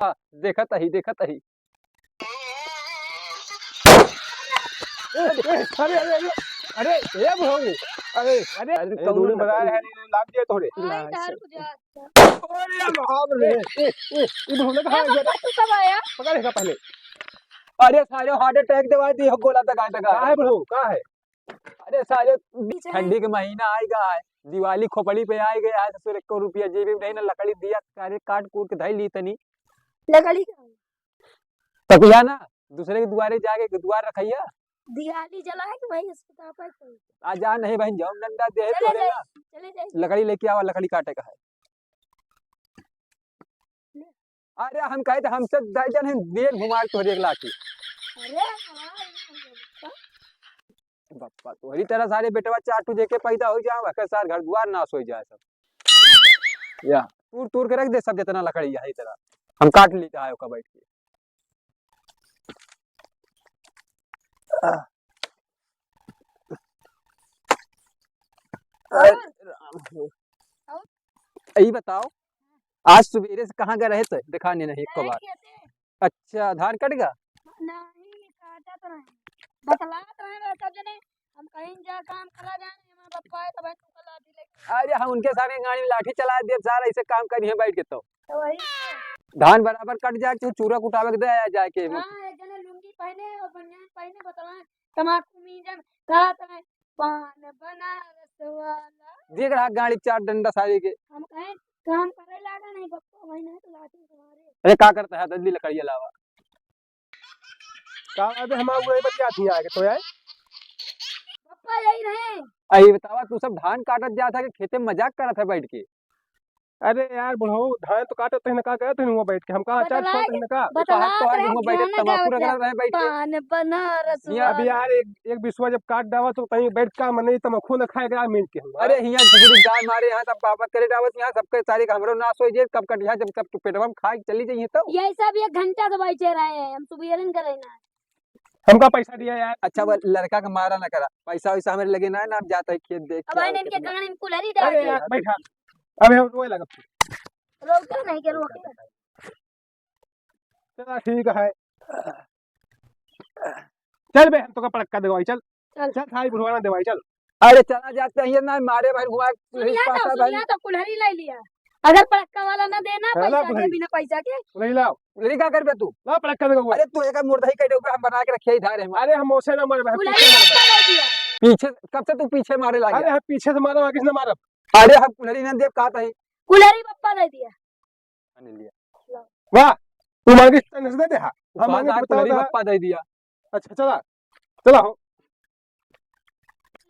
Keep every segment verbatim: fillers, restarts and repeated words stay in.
हाँ, देखत ही, देखत ही। ए, ए, अरे, अरे, अरे, अरे, ए भाऊ, अरे, अरे, अरे, ए, कौन दूरी बना रहे हैं, लाग दिए तोरे। अरे बाप रे, ए, ए, ए, भाऊ, लगा, लगा, तू कब आया? पकड़ इसका पहले। अरे सारे heart attack दवाई दी हो, गोला दगा दगा। का है भाऊ, का है? अरे सारे, पीछे ठंडी के महीना आएगा है, दिवाली खोपड़ी पे आए गए, आज ससुर एको रुपया जेबी में नहीं ना, लकड़ी दिया, सारे काट कूट के धई ली तनी। लकड़ी का? तकिया ना, दूसरे के दुआरे जाके दुआर रखैया। दियाली जला है कि वही अस्पताल पर कोई? आ जा नहीं बहन, जाओ डंडा दे चले तोरे जाए, ना। चले जाए। लकड़ी लेके आवा, लकड़ी काटे का है। ले। अरे हम कहे तो हमसे दर्जन है, देर घुमा तोरे एक लाठी। अरे हमारे यहाँ बप्पा, तोहरी तरह सारे बेटवा चार ठो जेके पैदा हो जाए, वके सार घर दुआर नाश हो जाए सब। या, तूर तूर के रख दे सब, जितना लकड़ी है इतना। हम काट लेते हैं ओका बैठ के। अरे राम हो। यही बताओ, आज सुबेरे से कहाँ गए रहे थे? दिखाने नहीं एको बार। अच्छा, धान कट गया? नहीं, काटत रहे। बतलात रहे ना सब जने, हम कहीं जा काम करा जाए, हमारे पप्पा है, तब तू कला दी लेके। अरे, हम उनके सारे गाड़ी में लाठी चला दे, सारा ऐसे काम करी है बैठ के तो। तो वही तो। धान बराबर कट जाए, तो चूरा कुटावे के दे आया जाके। हाँ, एक जने लुंगी पहने और बनियान पहने, बतला, तमाकू मीजन, कहत रहे, पान बनारस वाला। देख रहा गाड़ी चार डंडा सारे के। हम कहें, काम करे लागा नहीं, बप्पा भाई नहीं तो लाठी से मारे। अरे, का करता है, दल्ली लकड़िया लावा। का अबे हम वही बतिया थी आगे तो यार। बप्पा यही रहे। अरे बतावा, तू सब धान काटत जात है कि खेते में मजाक करत है बैठ के? अरे यार बुढ़ऊ, धान तो काटत है ना, का करत है हुआ बैठ के? हम कहाँ चाट बतलाए खात है ना का? बतलात तोहार रहे हुआ बैठ के गाना तमाकू गावत रगड़त रहे बैठ के। पान बनारस हियाँ वाला। अब यार एक, एक बिसवा जब काट डावा तो कहीं बैठ का मन नहीं तमाकू न खाए गया मिल के हम। अरे हियाँ घुघरी जान मारे यहाँ सब बाबत करे डावत यहाँ सबके सारे का हमरो नाश हो जाए, कब कट यहाँ जब सब पेटवा में खाए चली जाइए तो। ये सब एक घंटा से बैठे रहे हैं, हम सुबेरन करे ना। हमका पैसा दिया यार। अच्छा, वो लड़का का मारा ना करा, पैसा वैसा हमारे लगे ना है ना, आप जाता है खेत देख अब के आए आओ इनके कितना। गाड़ी में कुल्हरी डाल अरे दे। यार, बैठा, अबे हम रोए लगा। रोक दो नहीं के रोक दो। चला ठीक है, चल बे, हम तो का पड़क्का देवाई, चल। चल। चल, थाई बुढ़वाना देवाई, चल। अरे चला जाते हैं, ये ना मारे भाई, हुआ सुनिया तो, पासा भाई। सुनिया तो कुल्हरी ले लिया। अगर पड़क्का वाला ना देना चला पैसा के, कुल्हरी। बिना पैसा के। कुल्हरी लाओ। कुल्हरी का करबे तू? ला पड़क्का देगा वो। अरे तू एक मुर्दा ही कटे ऊपर हम बना के रखे ही धारे हम। अरे हम उसे ना मारे भाई, कुल्हरी पीछे मारे। पप्पा दे दिया। पीछे, कब से तू पीछे मारे लागे? अरे हम पीछे से मारो, आगे से ना मारो। अरे हम कुल्हरी ना देब, कहा था ही। कुल्हरी पप्पा दे दिया। मैंने लिया। वाह, तू मांगे तने से दे दे, हाँ। हम मांगे बाजार तो कुल्हरी बता। पप्पा दे दिया। अच्छा, चला, चला हो।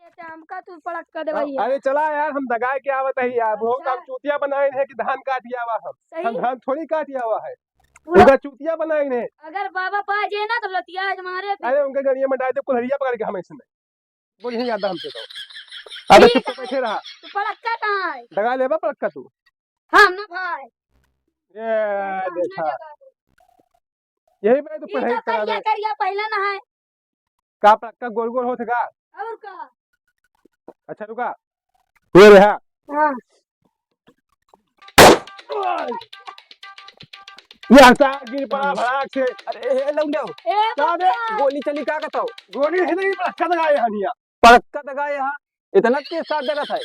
लेते हमका तू पड़क कर दे भैया। अरे चला यार, हम दगाए के आवत है यार, बहुत अच्छा। हम चूतिया बनाए हैं कि धान काट आवा हम। सही। हम धान थोड़ी काट आवा है। पूरा उनका चूतिया बनाए हैं। अगर बाबा पा जाए ना तो लतिया है तुम्हारे पे। अरे उनके गड़िया में डाल दे कुल्हरिया पकड़ के हम ऐसे में। बोल, यहीं आता हमसे तो। अबे ठीक चुप है। बैठे रहा। तू पड़क्का कहाँ है? दगा लेबा पड़क्का तू। हम ना भाई। ये हम ना देखा। दगा दे। यही पे तो ई पढ़ाई तो करा करिया, दे। करिया पहले ना है। का पड़क्का गोल गोल होत है का? और का? अच्छा रुका। ये रहा। हाँ। ये हंसा गिर पड़ा भड़ाक से। अरे, हे लौंडे। ए, का बे? बप्पा। गोली चली का कहत हो? गोली है नहीं, पड़क्का दगाए हनिया। पड़क्का दगाए यहाँ? इतना तेज साथ दगत है?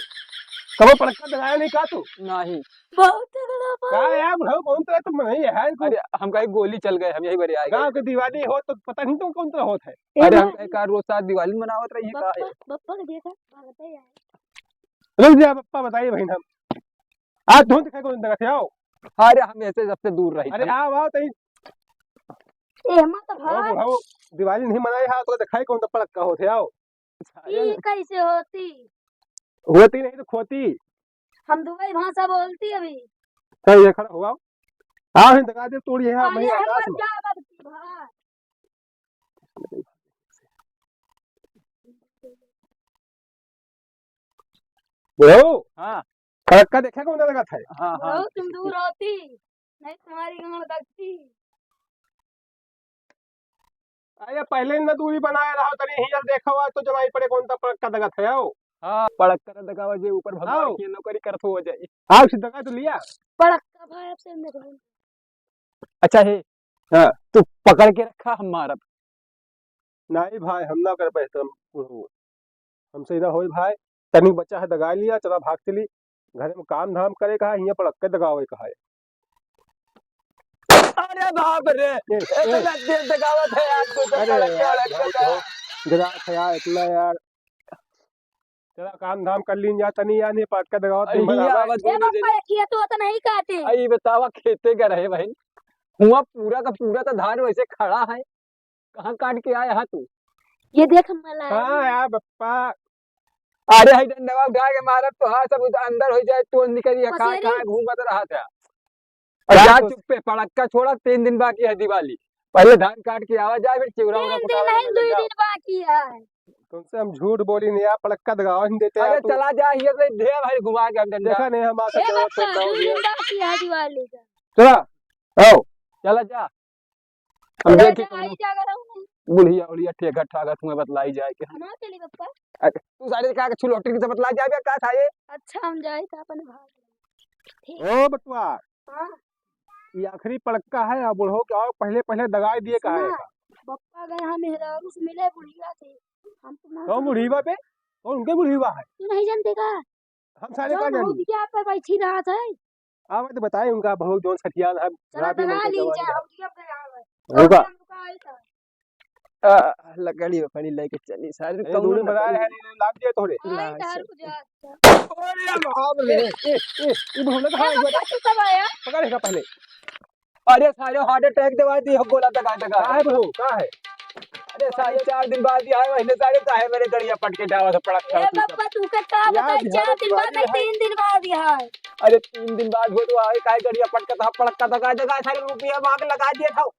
कबो पड़क्का दगाया नहीं का तू? नहीं। बहुत तगड़ा बा। का यार, बुढ़ऊ, कौन तरह तुम नहीं है इनको? अरे, हम कहे गोली चल गए, हम यही बरे आए गाँव गए। के दिवाली हो तो पता नहीं तुम कौन तरह होत है। ए अरे, हम भाई। कहे का रोज साथ दिवाली मनावत रही है, का है? बप्पा, बप्पा के देखा, भागते यार। रुक जा बप्पा, बताइए बहिन हम। आज धुन दिखाई कौन दगत है, आओ। अरे हम ऐसे सबसे दूर रही अरे थे। आओ, आओ तई। ए, मत ओ भाग। बुढ़ऊ, दिवाली नहीं मनाई हा, तो दिखाई कौन तो पड़क का होते, आओ। ई कैसे होती? होती नहीं तो खोती। हम दुबई भाषा बोलती अभी। सही है, खड़ा हो, आओ। आओ, हिंद का दे तोड़ी है, अरे, मैं हम आकाश में। क्या बात की भाई? बुढ़ऊ, हाँ। फड़क्का देखे कौन लगत है? हाँ, हाँ। बुढ़ऊ, तुम दूर होती, नहीं तुम्हारी गांड लगती। अरे, पहले न दूरी बनाए रहो, तनी हियाँ देखो, आज तो जनाई पड़े कौन सा फड़क्का दगत है, आओ। हाँ, फड़क्का तो दगावा जे ऊपर भगवान आओ। की नौकरी करत हो जाई। आओ, सीधा का तो लिया। फड़क्का भाई, अब से देखो। अच्छा हे, हाँ। तू पकड़ के रखा, हम मारब। नाहीं भाई, हम ना कर पाए, तुम बुढ़ऊ। हमसे ना होई भाई, तनिक बच्चा है, दगाई लिया, चला भाग चली। घरे में काम धाम करे का है, हियाँ पड़क के दगावे का है। अरे बाप रे, ए, ए। इतना तेज दगावत है यार, तू तो अरे पड़क के यार, रख बहुत, देता। बहुत दगावत है यार, इतना यार। चला काम धाम कर लीन जा, तनी यार, नहीं पड़क के दगावत, दिन भर हियाँ हमारे आवाज ए बोलने बप्पा, देने। ये खेत होत नहीं काटे। आई बतावा, खेते का रहे भाई, हुआ पूरा का पूरा तो धान वैसे खड़ा है। कहाँ काट के आया हा तू? ये देख, हम लाई हाँ हूँ। यार बप्पा। अरे, हई डंडवा उठा के मारब तो हाँ, सब उधर अंदर हो जाए, तो निकल ये कहाँ, पसेरी। कहाँ घूमत रहा था? और यार जा तो चुप्पे, पड़क्का छोड़ा, तीन दिन बाकी है दिवाली। पहले धान काट के आवा जाए, फिर चिवड़ा उड़ा तीन दिन कुटावे नहीं, लगे दुई जाओ। दिन बाकी है। तुमसे हम झूठ बोली नहीं यार, पड़क्का दगावा नहीं देते यार अरे तू। चला जा, ये तो ढेर भाई घुमा के हम डंडा। देखा नहीं, हम आके ए दगावा बप्पा, छोड़ता हूँ दुई ये। दिन बाकी है दिवाली का। चला, आओ। चला जा। हम अरे, देखी जा, कौनो आई जा, अगर हम बुढ़िया उढ़िया ठेका ठाकत हुए बतलाई जाए के हम। हम चली, पप्पा। अरे, तू सारे का के छुलौटी से बतलाई जाए, का था ये? अच्छा, हम जाए तो अपन भाग। ठीक। ओ बटुआ, हाँ। ये आखिरी पड़क्का है, अब बुढ़ो के आओ, पहले, पहले दगाई दिए का है सुना, का? पप्पा गए हैं मेहरारू से मिले बुढ़िया से। हम तो ना कौन जाने। बुढ़िया पे? कौन उनके बुढ़िया है? तू नहीं जानते का? हम सारे जो का जानी? भौजिया पे बैठी रहत है। हाँ, मैं तो बताए उनका बहुत जौन सठियान है, चला शराबी बना मन के ली जवान जा, है। हम जिया पे आवे। रुका। हम रुका आई था। आ, लकड़ी वकड़ी लेके चली, सारे ए, कौनो दोनों बना लकड़ी रहे हैं, लाग जाए तोरे। आई ला, था, चल। रुक जा, अच्छा। अरे बाप रे, ए, ए, ए, ये भोले ए, कहाँ है? बच्चा, तू कब आया? पकड़ इसका पहले। अरे सारे heart attack दवाई दी हो, गोला दगा दगा। का है बहू, का है? अरे सारे चार दिन बाद ही आए, महीने सारे काहे मेरे गड़िया पटके डावा से पड़क ए था तू सब। बप्पा, तू के का यार, बताई, बिहार चार दिन बाद नहीं, तीन दिन बाद ही आए। अरे तीन दिन बाद हो तो आए, काहे गड़िया पटका था, पड़क था, काहे दगा सारे रुपया मांग लगा दिया था।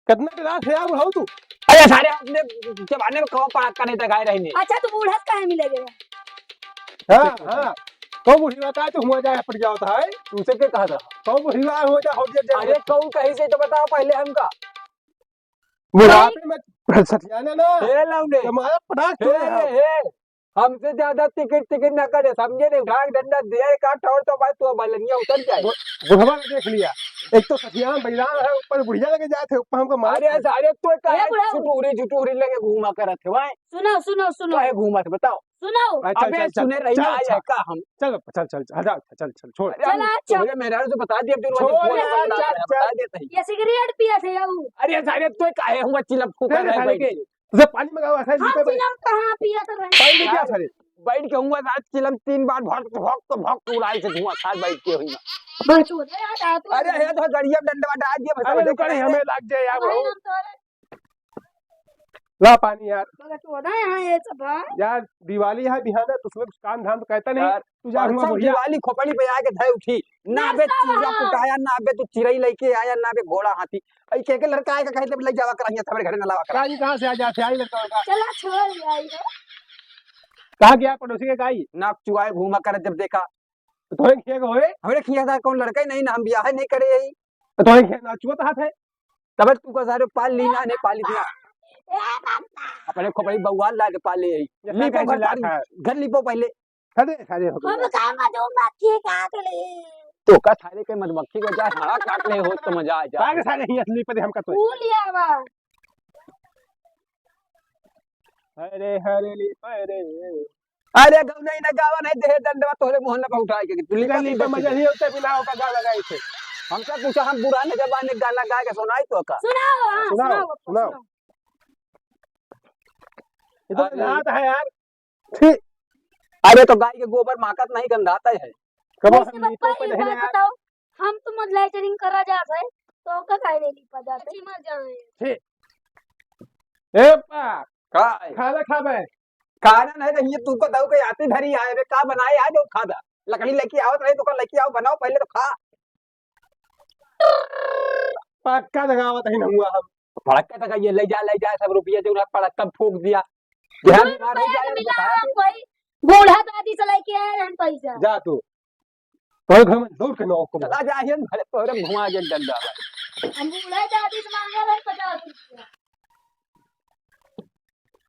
कितना गिलास है यार बहू तू? अरे सारे अपने जमाने में कौन पड़क का नहीं दगाए रहने। अच्छा, तू बूढ़ा से काहे मिले गया? हाँ, हाँ। कौन बुढ़िया का तो हुआ जाए पड़ जाता है? तुमसे के कहा था? कौन बुढ़िया हो जा, हो जा, जा। अरे कौन कहीं से तो बताओ पहले हमका। बुढ़ापे में सठियाना ना। हे लौंडे। जमाया पटाख हे, तोड़े हम। हे, हमसे ज्यादा तिकिट, तिकिट ना करे, समझे नहीं? उठा के डंडा दिया एक आठ और तो भाई तू बलनिया उतर जाए। बु-, बुढ़वा ने देख लिया। एक तो सठियान बैरान है, ऊपर बुढ़िया लगे जात है, ऊपर हमको मार अरे सारे तो काहे ए बुढ़ऊ। झुटूरी, झुटूरी लगे घूमा करत है भाई? सुनो, सुनो, सुनो। काहे घूमत बताओ? सुनो। अच्छा, अबे चल, चल, सुने रही चल, ना, आया चल। का हम? चल, चल, चल, चल, हटा, चल, चल, छोड़। अरे, हम चला, चल। तोहरे मेहरारू से बता दिया, फिर छोड़ वहाँ यार, फोन चल, लगा, चल। बता देते हैं। ये सिगरेट पिया थे, आऊ। अरे, सारे, तो काहे हुआ चिलम फूका तेरे रहा है साले बैठ के। के? तुझे पानी मंगावा, सारे, हाँ, चिलम कहाँ पिया था भाई? पानी लेके आ, यार, सारे। बैठ के हुआ, रात चिलम तीन बार भक, भक, भक उड़ाई से धुआं खा बैठ के हुई। बस हो गया यार, आ तो अरे, हे, तो गड़िया डंडवा डाल दिया, बस अरे, बैठ रुका नहीं, के। हमें लाग जाए यार, भाई, वो। हम तो अरे ला पानी यार। मगर तो ना यहाँ ये सब है। यार, दिवाली है बिहान, तो उसमें कुछ काम धाम तो कहता नहीं। यार, तू जा, हुआ परसों बढ़िया। दिवाली खोपड़ी पे आके धय उठी। ना बे नरसा चूजा बहार। कुटाया, ना बे तू चिरई लेके आया, ना बे घोड़ा हाथी। आई के, के लड़का आएगा कहे जब ले जावा करा, हियाँ तबरे घरे ना लावा करा। काजी कहाँ से आ जाते, आई लड़का का? चला छोड़ आई हो। कहाँ गया पड़ोसी के गाई? नाक चुआए घूमा कर जब देखा। तो तोहे खेग होए? हमरे खिया था कौन लड़का ही नहीं ना, हम ब्याह नहीं करे यही। तो तोहे खेग ना चुआ तो हाथ है। तब तू का सारे पाल ली ना, नहीं पाली दिया। ए बाबा। अपने खोपड़ी बउआ ला के पाले यही। ये लीपो कैसे घर लात सारी, है? घर लीपो पहले। अरे, अरे, हो गया। हम काम में जो मक्खी काट ले। तो का सारे के मधुमक्खी को जा, हाँ, काट ले हो तो मजा आ जा। सारे, सारे ही असली पर हमका तो। फूल आवा। हरे हरे लीप रे। अरे गौ नहीं ना गावा नहीं दे डंडवा तोहरे मोहन पर उठाए के। तू लीपा लीपा मजा नहीं होता बिना ओका गाना गाए थे। हमसे पूछा हम पुराने जमाने गाना गा के सुनाई तो का? सुनाओ, हाँ, सुनाओ, सुनाओ, सुनाओ। सुनाओ। ये तो अरे। नाद है यार। छी। अरे तो गाय के गोबर माकत नहीं गंधाता है। कबो वैसे हम नीचे बप्पा ऊपर एक नहीं बात आया। बताओ, हम तो मत लेटरिन करा जात है, तो ओका काहे ले लीपा जात है? अच्छी मर जाए। छी। ए पा, का है? खाना खाबे? खाना नहीं तो ये तू को दऊ के आती धरी आए बे, का बनाए आज वो खादा? लकड़ी लेके आओ, नहीं तो का लेके आओ, बनाओ पहले तो खा। पक्का लगावत ही ना हुआ हम। पड़क्का तक ये ले जा, ले जा, सब रुपया जो ना पड़क्का फूंक दिया। ध्यान दूर बीमार हो पैर जाए, मिला बताया तू। कोई बूढ़ा दादी से लेके आए रहन पैसा। जा तू। तोरे घर में दौड़ के नौ को चला जा, ये भले तोरे घुमा के डंडा। हम बूढ़ा दादी से मांगे रहन पचास रुपया।